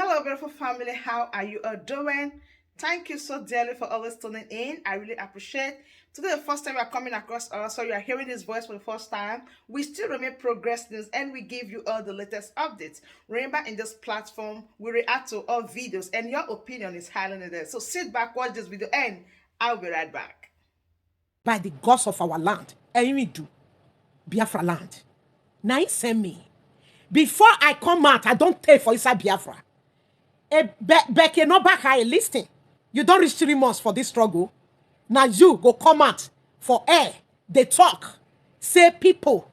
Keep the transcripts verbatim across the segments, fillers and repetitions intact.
Hello, beautiful family. How are you all doing? Thank you so dearly for always tuning in. I really appreciate. Today, the first time you are coming across us, so you are hearing this voice for the first time. We still remain Progress News, and we give you all the latest updates. Remember, in this platform, we react to all videos, and your opinion is highly needed. So sit back, watch this video, and I'll be right back. By the gods of our land, Erindu, Biafra land. Now he send me. Before I come out, I don't take for inside Biafra. E, be, Becky no back, I listen. You don't reach three months for this struggle. Now you go come out for air. They talk, say people,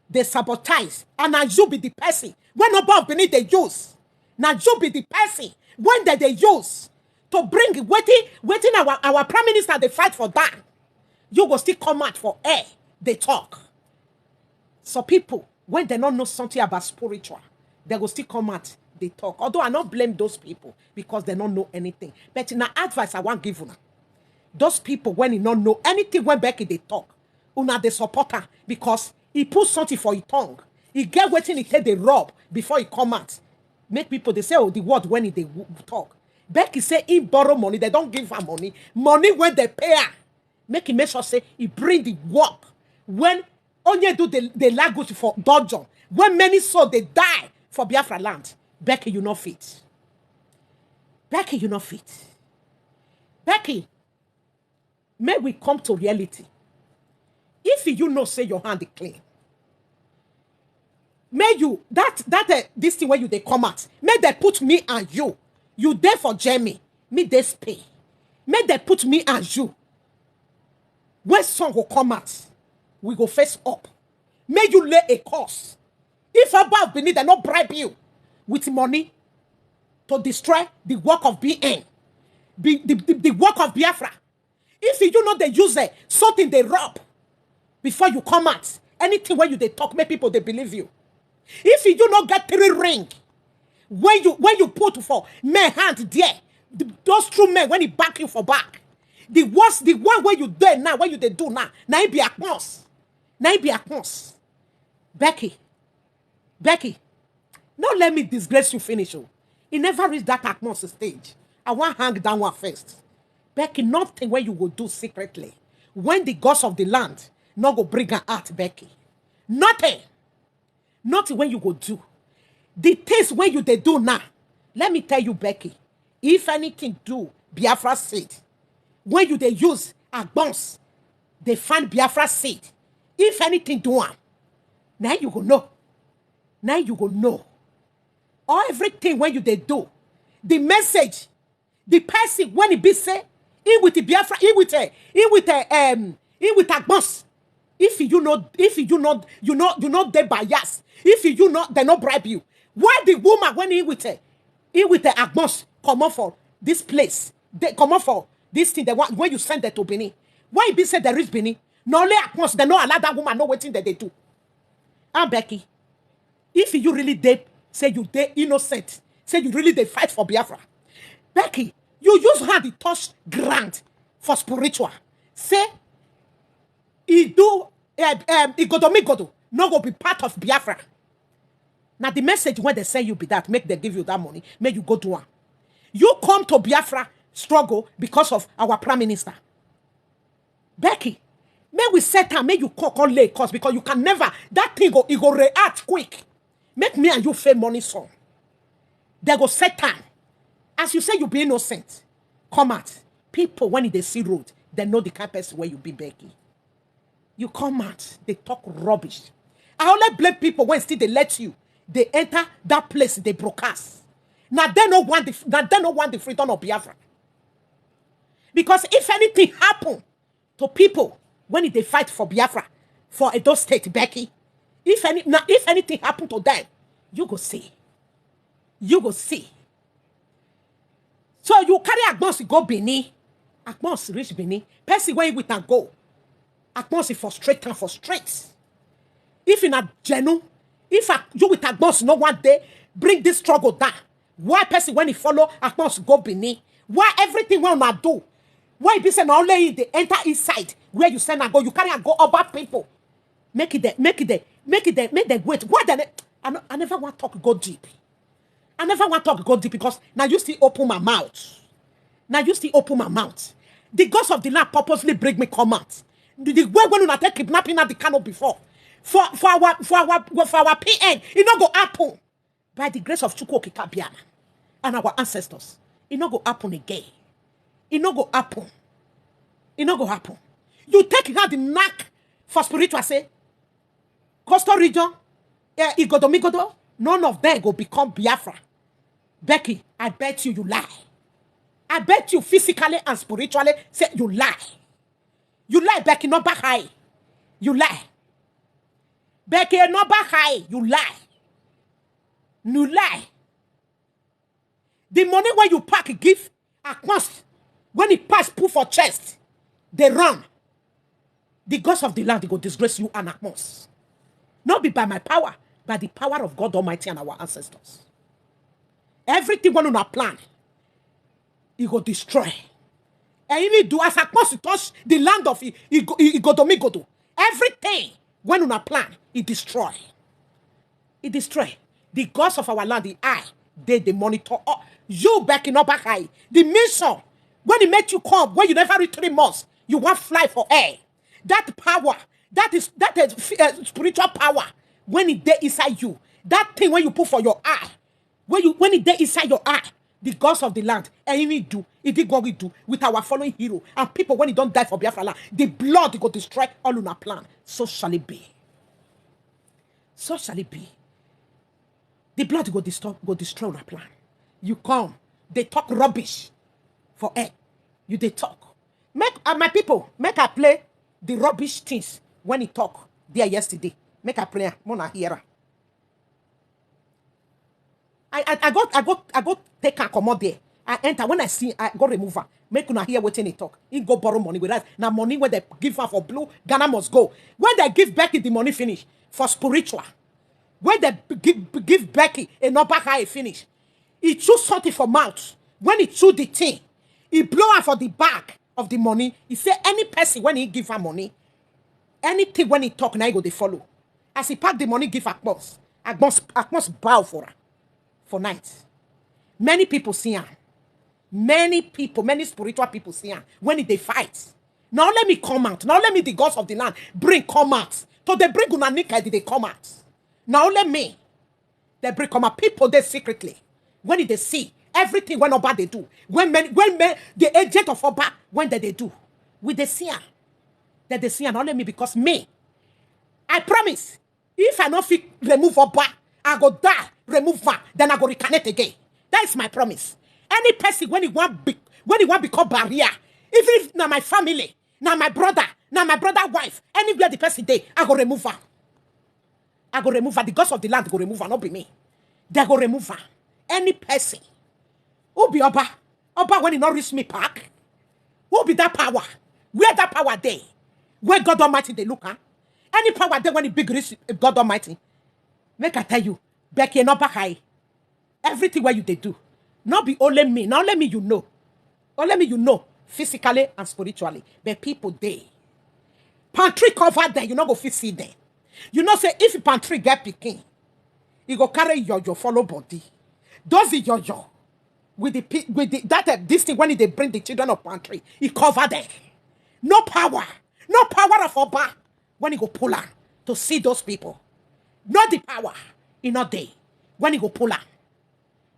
they sabotage. And now you be the person. When no above beneath they use. Now you be the person. When they, they use to bring waiting, waiting our, our prime minister, they fight for that. You go still come out for air. They talk. So people, when they don't know something about spiritual, they go still come out, they talk. Although I not blame those people because they don't know anything. But now advice I want give una. Those people when he not know anything when Becky they talk, una they support her because he put something for his tongue. He get waiting he take the rub before he come out. Make people they say, oh, the word when he they w- talk. Becky say he borrow money, they don't give her money. Money when they pay her, make him make sure say he bring the work. When only do the, the language for dungeon, when many souls they die for Biafra land, Becky, you not fit. Becky, you not fit. Becky, may we come to reality. If you know say your hand is clean, may you that that uh, this thing where you they come out, may they put me and you, you there for Jamie, me they pay. May they put me and you. When song will come out, we go face up. May you lay a course. If above beneath, they not bribe you with money to destroy the work of B N, be, the, the, the work of Biafra. If you know they use it, something they rub before you come out. Anything when you they talk, make people they believe you. If you not get three ring, when you when you put for men hand there, the, those true men when he back you for back, the worst, the one where you there now, what you they do now, now it be a cons, now it be a cons. Becky, Becky, not let me disgrace you finish. Oh. It never reached that atmosphere stage. I want hang down one first. Becky, nothing where you go do secretly. When the gods of the land not go bring her out, Becky. Nothing. Nothing when you go do. The things when you they do now. Let me tell you, Becky. If anything do Biafra seed, when you they use agbons, they find Biafra seed. If anything do am, now you go know. Now you go know. All everything when you they do, the message, the person when he be say, he with the Biafra, he with a, he with a, um, he with agbons. If you know, if you know, you know, you know they bias. If you know, they not bribe you. Why the woman when he with a, he with a agbons come up for this place? They come up for this thing. They want when you send that to Benin. Why he be say there is Benin? No only agbons, they not allow that woman know what thing that they do. And Becky, if you really dey say you dey innocent, say you really dey fight for Biafra, Becky, you use hand dey touch ground for spiritual. Say e do um, um, igodomigodo no go be part of Biafra. Na the message wey dem send you be that, make dem give you that money, make you go do am. You come to Biafra struggle because of our prime minister. Becky, make we set am, make you call, call late, cause because you can never, that thing go, e go react quick. Make me and you fail money song. They go set time. As you say you be innocent, come out. People, when they see road, they know the kind person where you be, Becky. You come out, they talk rubbish. I only blame people when still they let you. They enter that place, they broadcast. Now they no want the now they no want the freedom of Biafra. Because if anything happen to people when they fight for Biafra, for Edo State, Becky, if any now if anything happen to them, you go see. You go see. So you carry Agbonsi go Benin. Agbonsi reach Benin. Person wey with am go. Agbonsi for straight and for straight. If in a genu, if a, you with Agbonsi no one day bring this struggle down. Why person when he follow Agbonsi go Benin? Why everything wey una do? Why e be say na only he dey enter inside where you send am go? You carry am go other people. Make it there, make it there, make it there, make them wait. Why they ne- I, no, I never want talk go deep. I never want talk go deep because now you still open my mouth. Now you still open my mouth. The gods of the land purposely bring me come out. The, the way when una take kidnapping at the Kano before. For for our for our for our P N, it not go happen. By the grace of Chukwu Okike Abiama and our ancestors, it not go happen again. It not go happen. It not go happen. You take out the knack for spiritual say, coastal region, eh, Igodomigodo, none of them go become Biafra. Becky, I bet you you lie. I bet you physically and spiritually say you lie. You lie, Becky, not back high. You lie. Becky, not back high. You lie. You lie. The money when you pack give Akpons, when it pass put for chest, they run. The gods of the land go disgrace you and Akpons. Not be by my power, by the power of God Almighty and our ancestors. Everything when una plan, it go destroy. And if you do as Akpons touch the land of I- I- I- Igodomigodo, everything when una plan, it destroy. It destroy. The gods of our land, the eye, they they monitor. Oh, you back in upper high. The mission when it make you come when you never reach three months, you want fly for air. That power, that is that is uh, spiritual power when it there inside you. That thing when you put for your eye, when you when it there inside your eye, the gods of the land, and it do, it did what we do with our following hero and people when it don't die for Biafra land, the blood go destroy all una plan. So shall it be. So shall it be. The blood go destroy, go destroy una plan. You come, they talk rubbish for air. You they talk. Make uh, my people, make I play the rubbish things when he talk there yesterday. Make I play, am, una hear am. I, I, I got I got I got take and come out there. I enter when I see I go remove her. Make una hear wetin he talk. He go borrow money with us. Now money where they give her for blue, Ghana must go. When they give Becky the money finish for spiritual, when they give, give Becky a number high finish, he choose something for mouth. When he chew the thing, he blow her for the back of the money. He say any person when he give her money, anything when he talk now he go they follow. As he pack the money give Akpons, Akpons, Akpons bow for her for night. Many people see her. Many people, many spiritual people see her when they fight. Now let me come out. Now let me the gods of the land bring come out. So they bring una naked, they come out. Now let me. They bring come out. People they secretly when they see everything when Oba they do. When men, when men, the agent of Oba when they, they do, we they see her. That they see her. Now let me because me, I promise. If I not fit remove Oba, I go die. Remove her, then I go reincarnate again. That is my promise. Any person when he want be, when he want become barrier, even if na my family, na my brother, na my brother wife, anywhere the person dey, I go remove her. I go remove her. The gods of the land go remove her, not be me. They go remove her. Any person who be Oba, Oba when he not reach me back, who be that power? Where that power dey? Where God Almighty they look, huh? Any power dey when he big reach God Almighty? Make I tell you, Becky not back high. Everything where you they do, not be only me, not only me you know, only me you know physically and spiritually. But people dey pantry cover there, you not go fit see them. You know say if pantry get picking, he go carry your your follow body. Does it your your with the pe- with the, that uh, this thing when they bring the children of pantry, he cover them. No power, no power of Oba when he go pull her to see those people. Not the power, he not dey when he go pull her.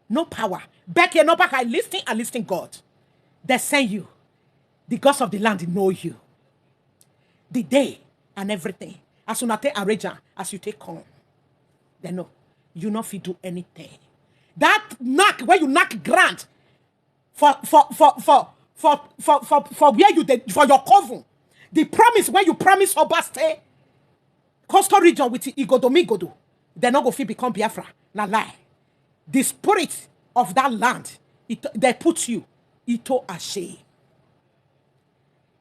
No power. Back here, no back. I listen, I listen, God. They send you. The gods of the land know you. The day and everything. As soon as they arrange am, as you take come, they know you not fit do anything. That knock where you knock grant for for for for for for for, for where you dey for your coven. The promise where you promise Oba stay coastal region with Igodomigodo, they not go fit become Biafra. Na lie. The spirit of that land, it, they put you, Ito Ashe.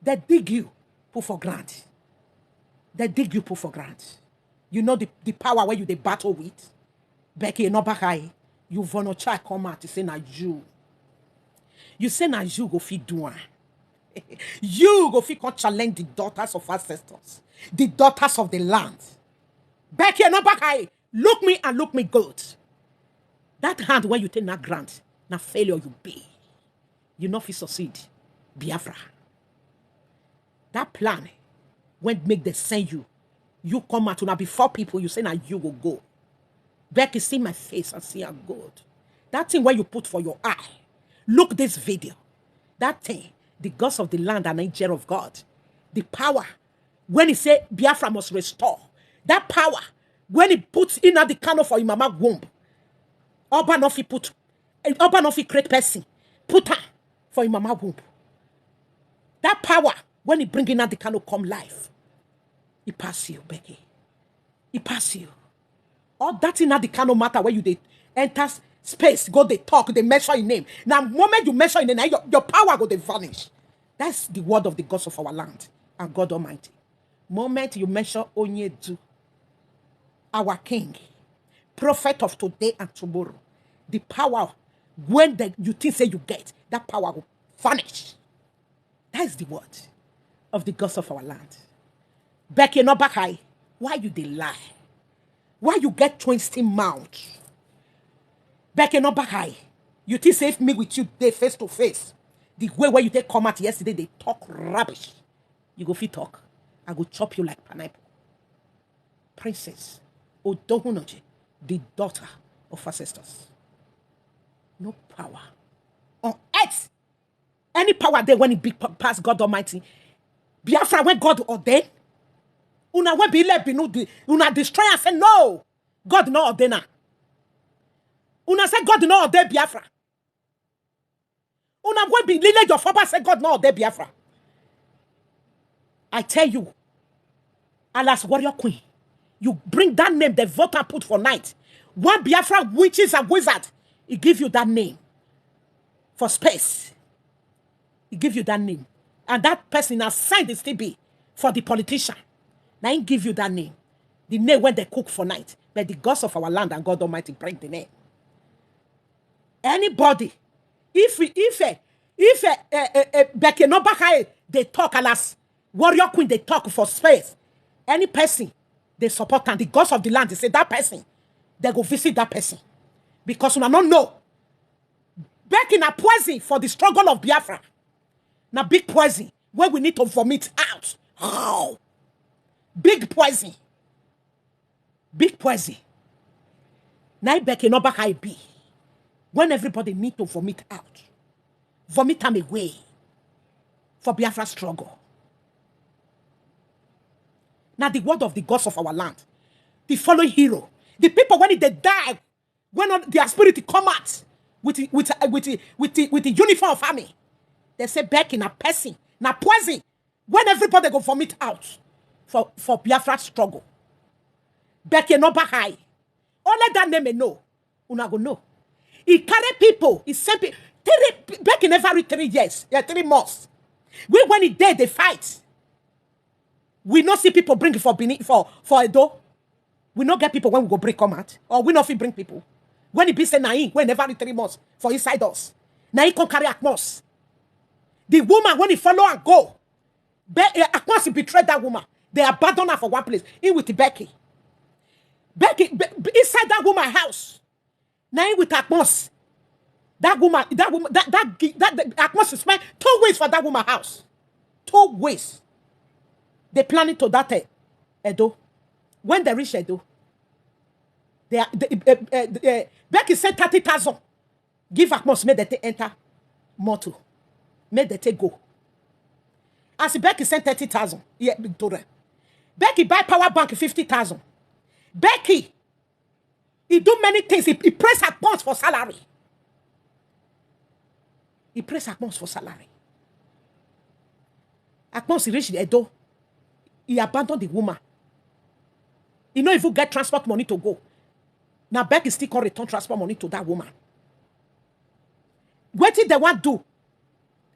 They dig you, put for grant. They dig you, put for grant. You know the, the power where you they battle with. Becky, no back high. You vono try come out to say na you. You say na you go fit do am. You go fit come challenge the daughters of ancestors, the daughters of the land. Becky, no back high. Look me and look me good. That hand wey you take knack ground, na failure you be. You no fit succeed. Biafra. That plan wey make dem send you, you come out, una be four people, you say na you go go. Becky, see my face and see am good. That thing wey you put for your eye, look this video. That thing, the gods of the land and angel of God, the power, when he say Biafra must restore, that power, when he put Nnamdi Kanu for him mama womb, Oba no fit put, Oba no fit create person, put am for him mama womb. That power, when he bring Nnamdi Kanu come life, he pass you, Becky. He pass you. All that Nnamdi Kanu matter where you dey enter s-, space, go dey talk, dey mention your name. Now, moment you mention your name, now your, your power go dey vanish. That's the word of the gods of our land and God Almighty. Moment you mention Onyedu, our king, prophet of today and tomorrow, the power when the, you think say you get, that power will vanish. That is the word of the gods of our land. Becky no back eye. Why you dey lie? Why you get twisting mouth? Becky no back eye. You think say if me with you dey face to face, the way where you take come out yesterday, they talk rubbish. You go fit talk. I go chop you like pineapple. Princess Odohunoje, the daughter of ancestors. No power on earth. Any power there when it big pa-, pass God Almighty. Biafra when God ordain. Una when be let be no de-, una destroy and say no. God no ordain her. Una say God no ordain Biafra. Una when be lile your father say God no ordain Biafra. I tell you, alas warrior queen, you bring that name, the voter put for night. One Biafra witches and wizard, he give you that name for space. He give you that name. And that person has signed the C B for the politician. Now he give you that name. The name when they cook for night. But the gods of our land and God Almighty bring the name. Anybody, if we, if a, if a, a, a, a Becky no back eye, they talk alas warrior queen, they talk for space. Any person, they support and the gods of the land, they say that person, they go visit that person. Because una no know. Becky na poison for the struggle of Biafra. Na big poison where we need to vomit out. How? Big poison. Big poison. Na Becky no back I be. When everybody need to vomit out. Vomit am away. For Biafra struggle. Now the word of the gods of our land. The following hero. The people when they die, when all their spirit come out with the, with, with, with, the, with the uniform of army, they say Becky na person, na poison. When everybody go vomit out for, for Biafra struggle. Becky no back high. Only that name I know. Una go know. He carry people. He send people. Three, Becky never reach three years. Yeah, three months. We when he dead, they fight. We no see people bring for Benin, for, for Edo. We no get people when we go bring come out. Or we no fit bring people. When he be say na him, when never reach three months for inside us. Na he come carry Akmos. The woman when he follow and go. Be, eh, Akmos betrayed that woman. They abandon her for one place. He with Becky. Becky, be, be inside that woman house. Na him with Akmos. That woman, that woman, that, that, gi- that, that Akmos spent two weeks for that woman house. Two weeks. They planning to that eh, Edo. When they reach Edo, they, are- they, eh, eh, eh, Becky sent thirty thousand. Give Akmos, make they take enter motor. Make they take go. As Becky sent thirty thousand, yeah, to them. Becky buy power bank fifty thousand. Becky, he do many things. He, he press Akmos for salary. He press Akmos for salary. Akmos reach the Edo. He abandoned the woman. He no even get transport money to go. Now Becky still can return transport money to that woman. What did they want do?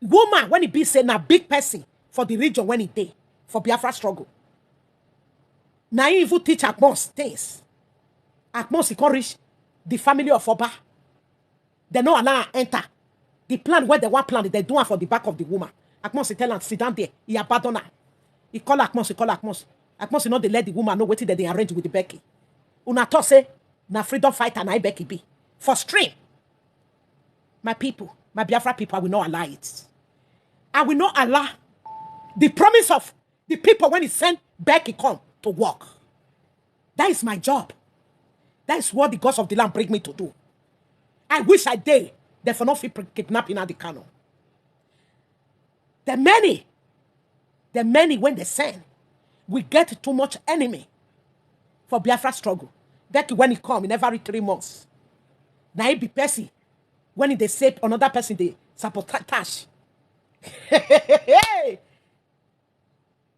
Woman, when he be say na big person for the region when he dey for Biafra struggle. Now he even teach Akmos things. Akmos he can reach the family of Oba. They no allow her enter. The plan where they want plan, they do am for the back of the woman. Akmos he tell am sit down there. He abandon her. He call Akmos, he call Akmos. Akmos he no dey let the woman know wetin they dey arrange with the Becky. Una talk say na freedom fighter na Becky be. for stream. My people, my Biafra people, I will not allow it. I will not allow the promise of the people when he sent Becky come to work. That is my job. That is what the gods of the land bring me to do. I wish I did. Therefore, not fit kidnapping at the Kano. The many, the many when they send, we get too much enemy for Biafra struggle. Becky, when he come, he never reach three months. Now he be person. When they say another person, they sabotage.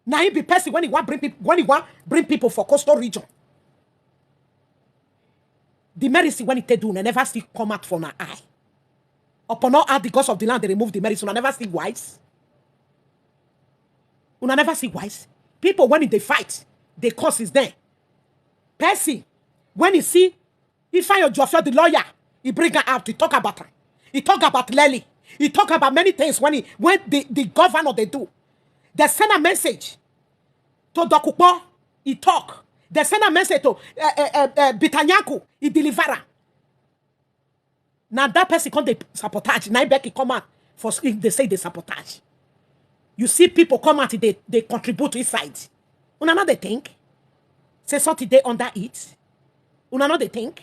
Now he be person when he want bring people when he want bring people for coastal region. The medicine when he take do, they never see come out from our eye. Upon all out the gods of the land, they remove the medicine. I never see wise. Una never see wise. People when they fight, the cause is there. Percy, when he see, he find your Jofio, the lawyer, he bring her out. He talk about her. He talk about Lely. He talk about many things when he when the, the governor they do. They send a message to Dokupo. He talk. They send a message to uh, uh, uh, uh, Bitanyaku. He deliver her. Now that person come they sabotage. Now Becky come out for they say they sabotage. You see people come out, they, they contribute to his side. Una know they think. Say something they under it. Una know they think.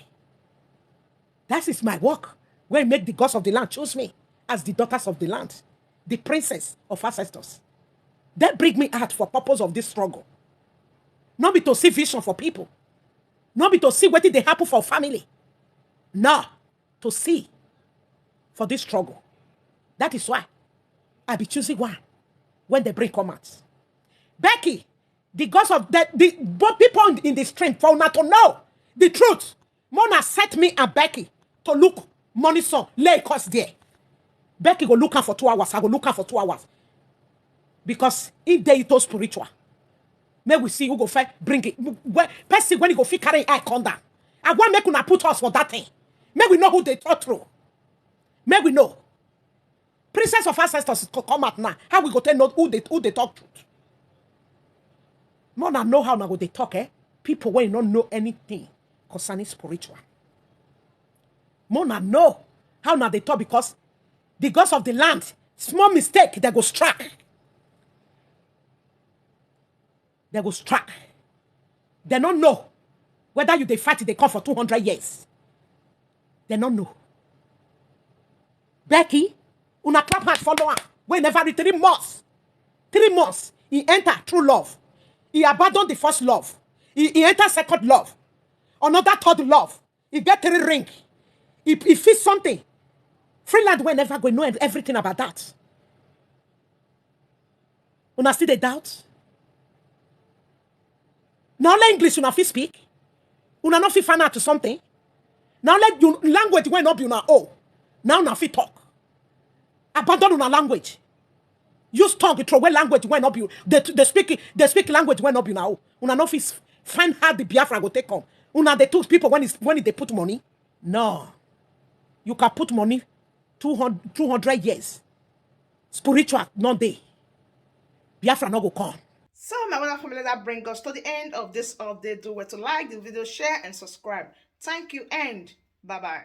That is my work. Where make the gods of the land choose me as the daughters of the land, the princess of ancestors. They bring me out for purpose of this struggle. Not be to see vision for people. Not be to see what they happen for family. No, to see for this struggle. That is why I be choosing one when they bring come out. Becky, the gods of the, the both people in, in the stream for una to know the truth. Mona set me and Becky to look money song lay cost there. Becky go look am for two hours. I go look am for two hours because if they it all spiritual. May we see who go first bring it. When, person when he go fit carry eye come down. I want make una put us for that thing. May we know who they talk through. May we know. Princess of ancestors to come out now. How we go tell know who they who they talk truth? More than know how now go they talk, eh? People when you don't know anything concerning spiritual. More than know how now they talk because the gods of the land, small mistake, they go struck. They go struck. They don't know whether you they fight, they come for two hundred years. They don't know. Becky, una clap hand follow am. When never reach three months. Three months. He enter true love. He abandon the first love. He, he enter second love. Another third love. He get three ring. He, he feel something. Freeland will never go know everything about that. Una still dey doubt? Na only English una fit speak? Una no fit find out something? Na only you, language wey no be una own, na una fit talk? Abandon una language. Use tongue throw away language wey no be dey dey speak dey speak language wey no be una own. Una no fit find how the Biafra go take come. Una dey choose people when is when e dey put money? No. You can put money two hundred, two hundred years. Spiritual no dey. Biafra no go come. So my wonderful family, that brings us to the end of this update. Do well to like the video, share and subscribe. Thank you and bye bye.